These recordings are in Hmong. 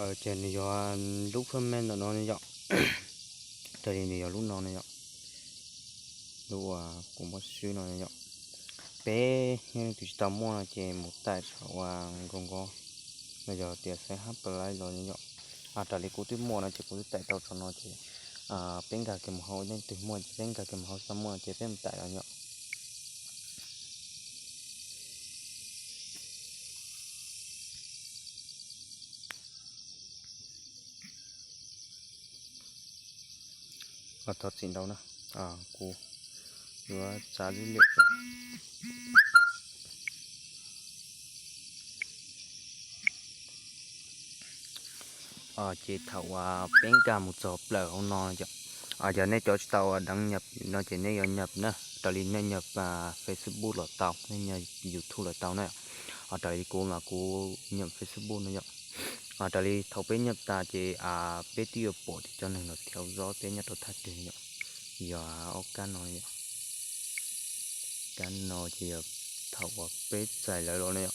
Ces nws yog lub phab me ntawm no ne yom. Raws li nws yog lub no ne yom, lub uas kuv muab swb no ne yom. Peb yog leej twg tsis tau muaj no ces mus taim saum uas nkaus nkaus, no yog tias xaiv hab pab laib los ne yom. Raws li kuv twb muaj no ces kuv twb taim tau tso no ces peb nkag kiag mus hauv, leej twg muaj ces peb nkag kiag mus hauv, tsis tau muaj ces peb mus taim los yom. Thov txim ntau na, kuv yuav txav dib liam tso. Ces thaum uas peb nkag mus txog plaws hauv no yom, yog nej cov tsis tau deev nyam no ces nej yuav nyam na, raws li nej nyam Facebook los tau, nej nyam YouTube los tau na. Raws li kuv mas kuv nyam Facebook no yom. Raws li thaum peb nyam tas ces peb twb yuav pom tias cov neeg los thiab zov peb nyob rau thaj twg yom. Yog ob kab no yom. Kab no ces yog thaum uas peb txais lawv los ne yom.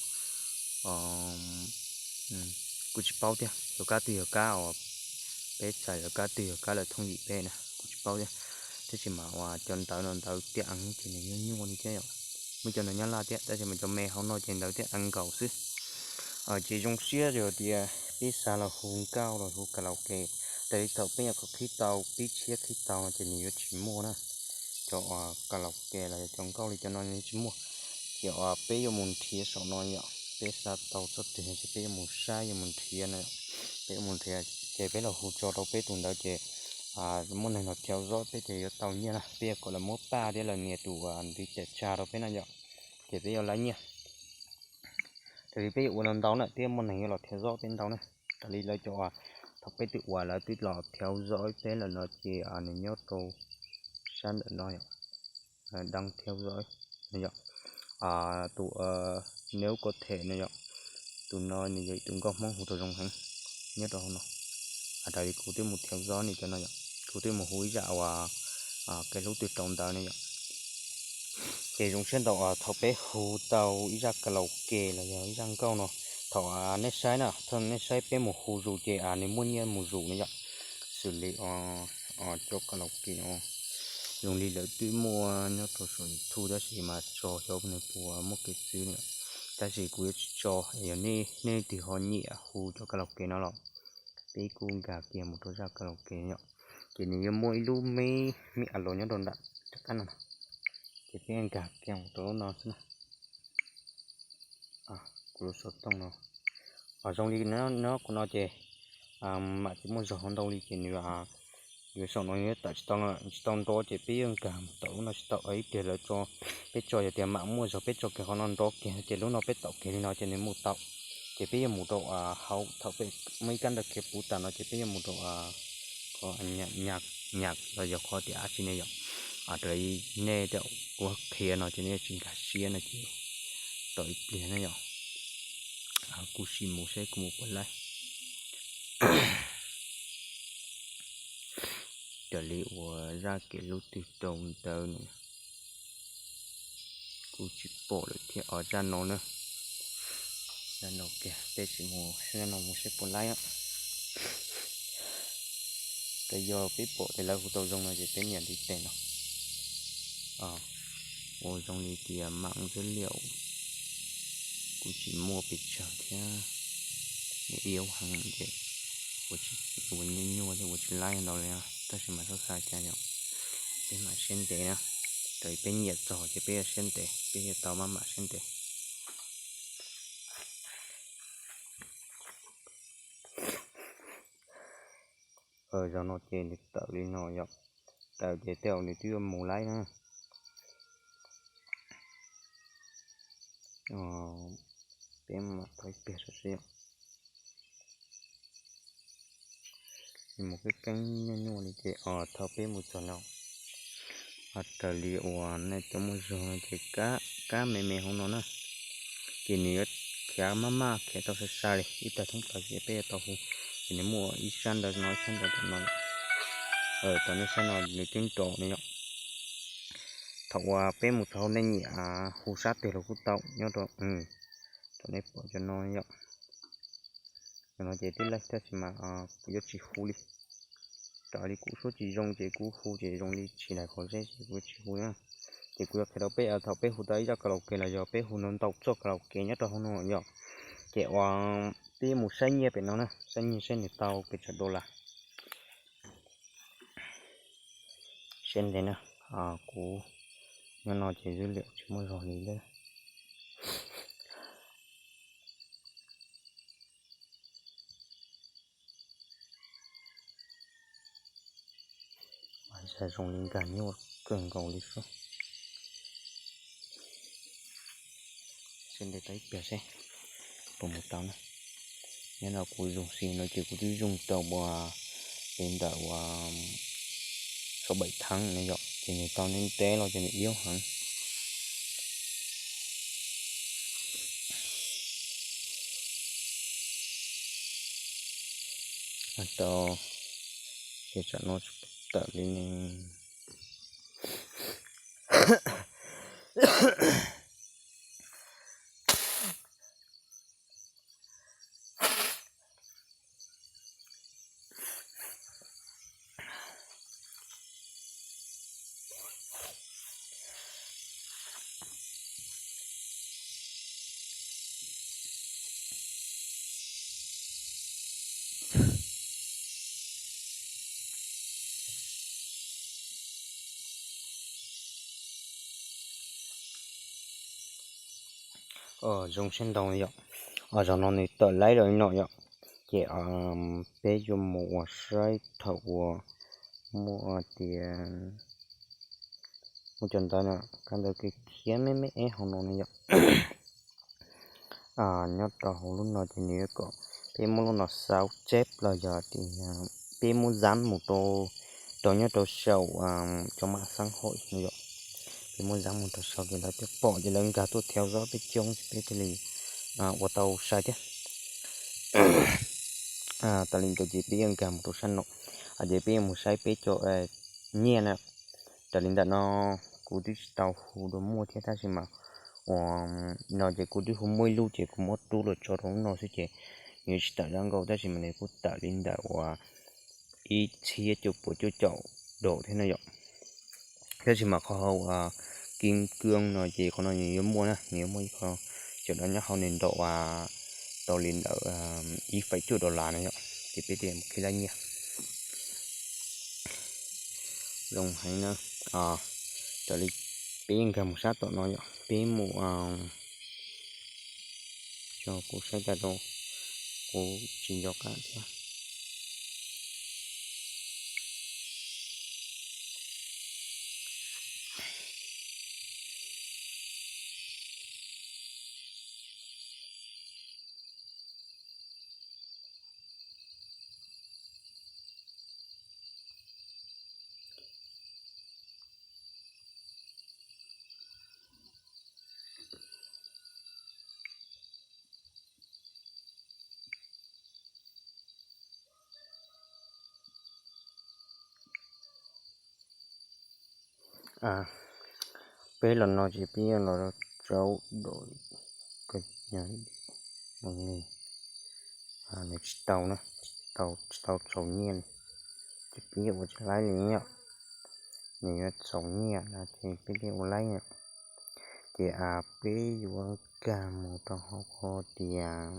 Kuj tsis paub thiab yog kab twg yog kab uas peb txais lawv, kab twg yog kab lawv thooj yim peb na, kuj tsis paub thiab. Tab sis mas uas cov ntawv no ntawv tiaj eev ces nws nyuaj nyuaj li thiab yom. Muaj cov ntawv Nyab Laj thiab tab sis mas cov me hauv no ces ntawv tiaj eev nkaus xwb. Ces zoo siab yog tias peb xav los hu nkauj los hu karaoke, raws li thaum peb nyuam qhuav qhib tau peb tshiab qhib tau no ces nws yuav tsis muaj na. Cov uas karaoke los yog cov nkauj li cov no nws tsis muaj. Ces uas peb yuav mus nrhiav saum no yom, peb xav tau txoj twg ces peb yuav mus saib yuav mus nrhiav na. Peb yuav mus nrhiav ces peb los hu tso rau peb tus ntawd ces muaj neeg los thiab zov peb ces yuav tau nyiaj na, peb yuav kom lawv muab paj thiab lawv nias tus uas ntiv tes tsa rau peb na yom, ces peb yuav lab nyiaj. Raws li peb yuav ua ntau ntau na thiab muaj neeg yuav los thiab zov peb ntau na. Raws li lawv cov thaum peb twb ua lawv twb los thiab zov peb lawm no ces nws nyob rau sab ntawm no yom, deev thiab zov no yom. Tus Nếu Có Thể no yom, tus no nws yog ib tug nkauj Hmoob hu tau zoo heev nyob rau hauv no. Raws li kuv twb mus thiab zov nws cov no yom, kuv twb mus hu ib zaj uas kev hlub twg rau ntawd no yom. Ces zoo siab ntau thaum peb hu tau ib zaj karaoke los yog ib zaj nkauj no, thaum nej saib na, thaum nej saib peb mus hu zus ces nws muaj nyiaj mus zus no yom. Xws li cov karaoke no zoo li lawv twb muaj nyob rau saum YouTube tab sis mas tso xyov nws puas muaj kev txwv no. Tab sis kuv yuav tsis tso, yog nej leej twg ho nyiam hu cov karaoke no los peb kuj nkag kiag mus rau zaj karaoke yom. Ces nws yuav muaj ib lub me, me a los nyob rau nram rov qab no, ces peb nkag kiag mus rau lub no xwb na. Kuv lub xov tooj no, zoo li no kuv no ces mam tsis muaj zog hauv ntau li ces nws yuav saum no yuav tawm tsis tau, tsis tau nrov ces peb yuav nkag mus tawm lub no tsis tau ib pliag lawv tso. Peb tso yog tias mam muaj zog peb tso kiag qhov no nrov kiag ces lub no peb tawm kiag li no ces nws mus tau. Ces peb yuav mus rau hauv thaum peb muaj ib kab ntawv khiav puv tas no ces peb yuav mus rau qhov nyam los yog qhov tias dab tsi ne yom. Raws li nej tej kuv qhia no ces nej tsis nkag siab no ces tos ib pliag ne yom. Kuv sim mus seb kuv mus puas laib. Raws li uas zaj kev hlub twg rau ntawd no kuv tsis pom lawm thiab os. Zaj no na, zaj no kiag peb sim mus zaj no mus seb puas laib. Ces yog peb pom tias lawv hu tau zoo no ces peb nias ntiv tes no. Ua zoo li tias mam ntxwb liam kuv tsis muaj pes tsawg thiab, nws iab heev ces ua nyuaj nyuaj thiab ua tsis laib ntau li, tab sis mas txhob xav cas yom. Peb mam siab ntev na, raws li peb nyiam txog ces peb yuav siab ntev, peb yuav tau maj mam siab ntev. Zaum no ces nws tawm li no yom, tawm ces tej zaum nws twb yuav mus laib na. Peb mam thov ib pliag tso seb. Mus keeb keeb nyuaj nyuaj li ces thaum peb mus txog no, raws li uas nej cov muaj zog no ces kab me me hauv no na, ces nws yuav khiav maj maj khiav tau sai sai li ib tag thoob plaws ces peb yuav tau hu. Ces nws muaj ib sab ntawd no, ib sab ntawd tom no, tom nej sab no nws twb nrov no yom. Thaum uas peb mus txog hauv nej nyiam hu sab twg los kuj tau nyob rau, thaum nej pom cov no yom. Nim no ces twb laij tab sis mas kuv yuav tsis hu li. Raws li kuv suab tsis zoo ces kuv hu ces zoo li tsis daig qhov zeb ces kuv yuav tsis hu na. Ces kuv yuav qhia rau peb thaum peb hu tau ib zaj karaoke los yog peb hu ntau ntau txoj karaoke nyob rau hauv no yom. Ces ua peb mus saib nyiaj pem no na, saib nyiaj saib nws tau pes tsawg dollar. Saib ntev na, kuv nyob no ces dữ liệu tsis muaj zog li lawm. Zoo li nkag nyuaj kawg nkaus li xwb. Saib ntev tau ib pliag seb puas mus tau na. Nyob no kuv zoom xim no ces kuv twb zoom tau ua li ntawm ua sáu bảy tháng no yom, ces nws tau ntev ntev los ces nws iab heev. Tau, ces tsam no tawm li ne. Zoo siab ntau yom. Zaum no nws tawm laib los li no yom. Ces peb yuav mus ua saib thaum uas muaj tias muaj cov ntawd no, kab ntawd khiav khiav me me eb hauv no ne yom. Nyob rau hauv lub no ces nws yuav kom peb muab lub no xauv tseb los yog tias peb muab zab mus rau, rau nyob rau saum cov maj xab hauj no yom. Peb muab zab mus rau saum ces lawv thiaj pom ces lawv nkag tuaj theo dõi peb coob ces peb thiaj li ua tau sai thiab. Tas li ntawd ces peb yuav nkag mus rau sab no, ces peb yuav mus saib peb cov nyiaj na. Raws li ntawm no kuv twb tsis tau hu dua muaj thiab tab sis mas ua no ces kuv twb hu muaj ib lub ces kuv muab rub los tso rau lub no xwb ces nws tsis tawm zaj nkauj tab sis mas nws kuj tawm li ntawm uas ib txhiab cuaj puas cuaj caum daus thiab no yom. Tab sis mas qhov hauv kim kawg no ces qhov no nws yuav muaj na, nws yuav muaj ib qho cov no nyob hauv nws nraum tau li ntawm ib faim cuaj dollar no yom, ces peb thiaj mus qhib laib nyiaj. Zoo heev na. Raws li peb nkag mus sab tom no yom, peb mus, kuv saib tas rau, kuv tsis nco qab thiab. Peb los no ces peb yuav los rau do, nws tsis tau na, tsis tau txaus nyiaj li, ces peb yuav ua tsis laib li yom. Nws yuav txaus nyiaj no ces peb thiaj ua laib yom. Ces peb yuav nkag mus rau hauv qhov tias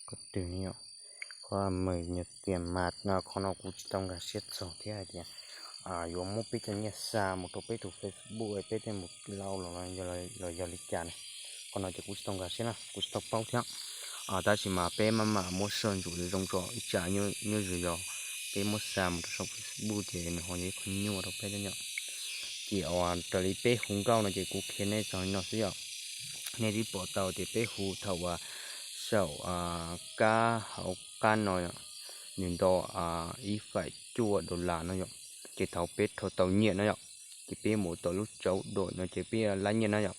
ko twg yom, qhov mws nyuag tias mas no, qhov no kuv tsis tau nkag siab txog thiab hais tias yuav muab peb cov nyiaj xa mus rau peb tus Facebook peb thiaj mus lau los yog li cas na. Qhov no ces kuv tsis tau nkag siab na, kuv tsis tau paub thiab. Tab sis mas peb maj mam muab search ntsuam zoo tso ib tsam nyob zoo yog peb muab xa mus rau saum Facebook ces nws ho yog ib qho nyuaj rau peb thiab yom. Ces uas raws li peb hu nkauj no ces kuv qhia nej txog li no xwb yom. Nej twb pom tau tias peb hu thaum uas saum kab hauv qab no, nws nto ib faim cuaj dollar no yom. Ces thaum peb rho tau nyiaj no yom, ces peb mus tau lub tsauv dawm no ces peb laib nyiaj na yom.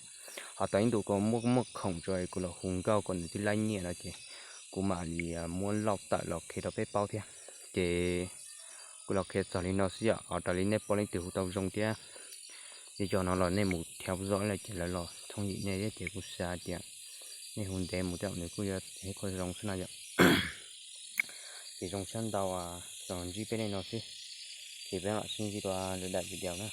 Ho tau ib ntu kuv muaj muaj khoom tso kuv los hu nkauj kom nws twb laib nyiaj no ces kuv mam li muab lauj tawm los qhia rau peb paub thiab. Ces kuv los qhia txog li no xwb yom. Ho raws li nej pom leej twg hu tau zoo thiab, yog no los nej mus theo dõi lawm ces lawv los thoob yim nej thiab ces kuv xav tias Nej hu ntev mus tej zaum nws kuj yuav ib qho zoo xwb na yom. Ces zoo siab ntau tau ntsib peb nej no xwb. Ces peb mam sib ntsib dua lwm daim video na.